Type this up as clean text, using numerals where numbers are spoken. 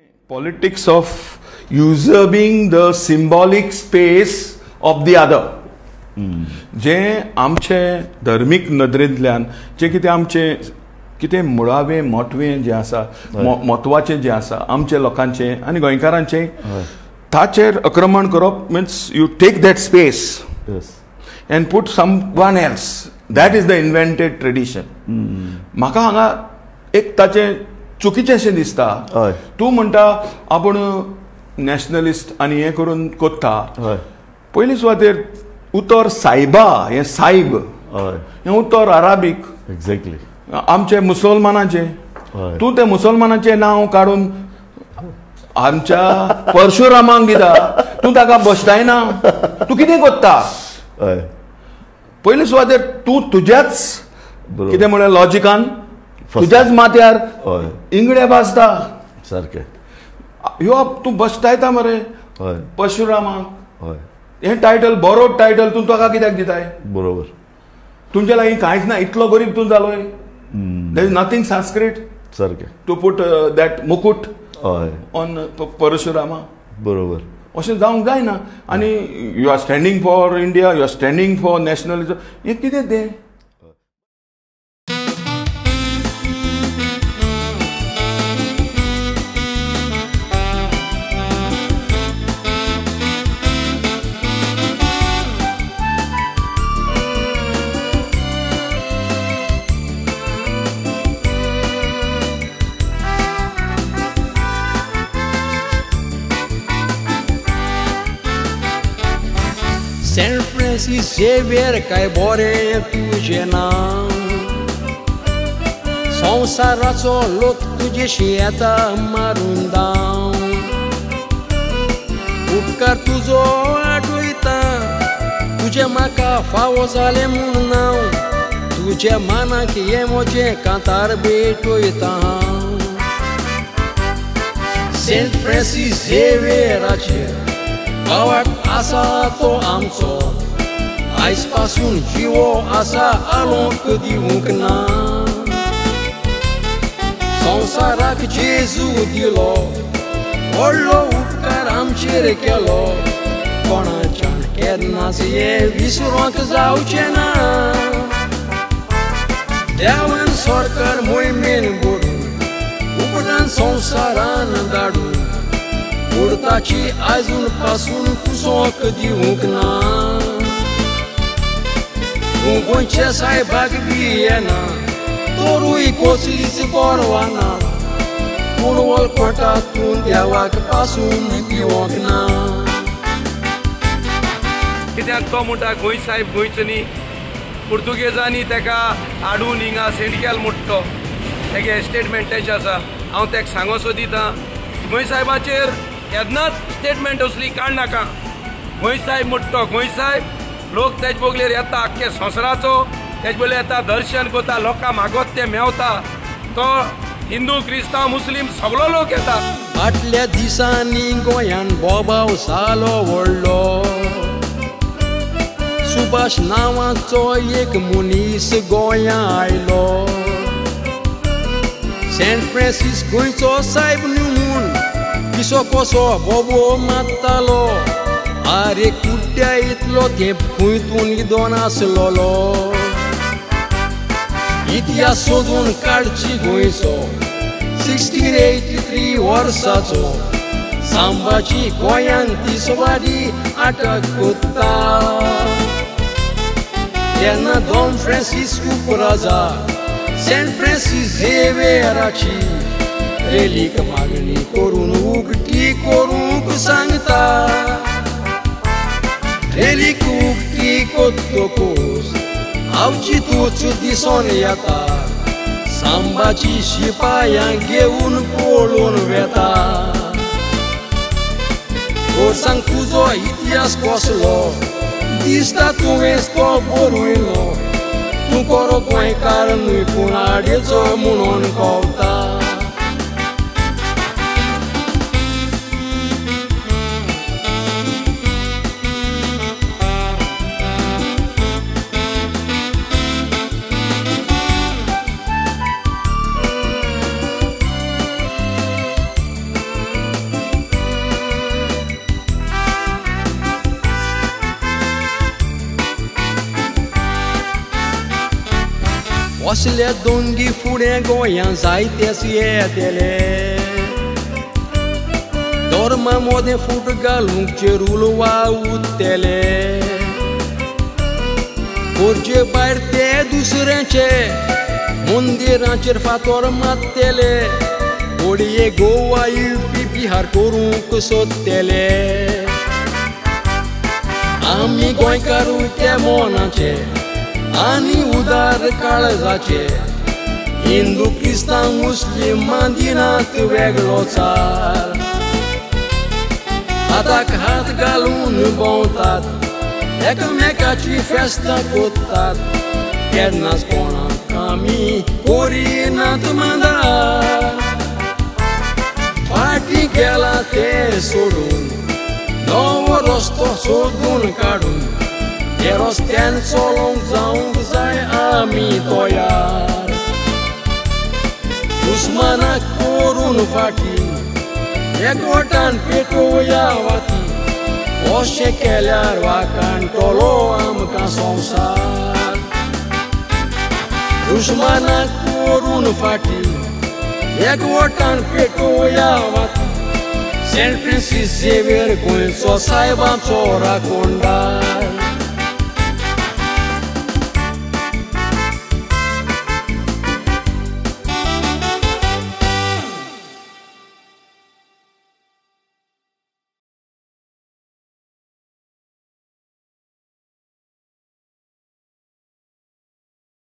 Politics of usurping the symbolic space of the other. जे आमचे धर्मीक नदरेंतल्यान जे कितें आमचे कितें मुळावें मोटवें जें आसा, म्हत्वाचें जें आसा आमचे लोकांचें आनी गोंयकारांचें, ताचेर आक्रमण करप means you take that space and put someone else. That is the invented tradition. म्हाका हांगा एक ताचें चुकीचें अशें दिसता. तूं म्हणटा आपूण नॅशनलिस्ट आनी हें करून कोत्ता. पयली सुवातेर उतर सायबा, हें सायब हें उतर अराबीक, एक्झॅक्टली आमचे मुसलमानाचें. तूं ते मुसलमानाचें नांव काडून आमच्या परशुरामाक दिता, तूं ताका बसतायना, तूं कितें कोत्ता? पयली सुवातेर तूं तुज्याच कितें म्हळ्यार लॉजिकान तुज्याच माथ्यार इंगळे भाजता सारकें. ह्यो तूं बसतायता मरे परशुरामाक. हें टायटल बरो टायटल तूं ताका कित्याक दिताय? बरोबर, तुमच्या लागीं कांयच ना, इतलो गरीब तूं जालोय. There is nothing Sanskrit सारकें टू पुट that मुकुट ऑन परशुरामा. बरोबर, अशें जावंक जायना. आनी you are standing for India, you are standing for nationalism, हें कितें तें? सेंट फ्रांसीस झेवियर काय बरें तुजें नांव, संवसाराचो लोक तुजेशी येता मारून दाव. उपकार तुजो आठवयता, तुजें म्हाका फावो जालें म्हूण नांव, तुज्या मानाक हें म्हजें कांतार भेटयता हांव. सेंट फ्रांसीस झेवियराचेर भावार्थ आसा तो आमचो, आयज पासून जिवो आसा आलोंक दिवंक ना. संवसाराक जेजू दिलो व्हडलो उपकार आमचेर केलो, कोणाच्यान केन्नाच हें विसरोंक जावचें ना. देवान सरकार मोहिमेन बरून उपरांत संवसारान धाडून उडताची आजून पासून कुसोंक दिवंक ना. तूं गोंयच्या सायबाक बी येना तोरूय कसलीच पर्वा ना, पूण वळखता तूं देवाक पासून दिवंक ना. कित्याक तो म्हणटा गोंय सायब गोंयचो न्ही, पुर्तुगेजांनी ताका हाडून हिंगा सेंडकेल म्हणटा तो, तेगे स्टेटमेंटाचें आसा. हांव ताका सांगोसो दिता, गोंय सायबाचेर केन्नाच स्टेटमेंट असली काडनाका. गोंय सायब म्हणटा गोंय सायब, लोक तेज बगलेर येता आख्खे संवसाराचो, तेज बगलेर येता दर्शन करता, लोकां मागत ते मेवता. तो हिंदू क्रिस्तांव मुस्लीम सगळो लोक येता. फाटल्या दिसांनी गोंयान बोबाव जालो व्हडलो, सुभाष नांवाचो एक मनीस गोंया आयलो. सेंट फ्रांसीस गोंयचो सायब न्हू म्हूण पिसो कसो बोबो मारतालो, आरे कुड्ड्या इतलो तेंप खंय तूं न्हिदोन आसलोलो. इतिहास सोदून काडची गोंयचो 1683 वर्साचो, सांबाची गोंयान ती सवारी अटक कोत्ता. तेन्ना डॉन फ्रांसिस्को राजा सेंट फ्रांसीस झेवियराची रेलीक मागणी करून उगटी करूंक सांगता. रेलीक उगटी कोत्तकूच आवचितूच दिसोन येता, सांबाची शिपायां घेवन पळोवन वेता. सांग तुजो इतिहास कसलो दिसता तुवेंच तो बरयलो, तूं खरो गोंयकार न्हय पूण आडेचो म्हणून कवता. असले दोंगी फुडें गोंयां जायतेच येतले. धर्मा मोदें फूट घालूंक चेरूल वावुरतले. गरजे भायर ते दुसऱ्यांचे मंदिरांचेर फातोर मारतले. घडये गोवा युपी बिहार करूंक सोदतले. आमी गोंयकारूय ते मनाचे आनी उदार काळजाचे. हिंदू क्रिस्तांव मुस्लिमां दिनात वेगळो चार. हाताक हात घालून भोंवतात, एकामेकाची फेस्तां करतात. केन्नाच कोणाक आमी करिनात मांदार. फाटीं गेला ते सोडून नवो रस्तो सोदून काडून ते रस्त्यान चलोवंक जावंक जाय आमी तयार. दुस्मानाक करून फाटीं एकवटान पेटोवया वाती. अशें केल्यार वाकाणटलो आमकां संवसार. दुस्मानाक करून फाटीं एकवटान पेटोवया वाती. सेंट फ्रांसीस झेवियर गोंयचो सायबाचो राखणदार.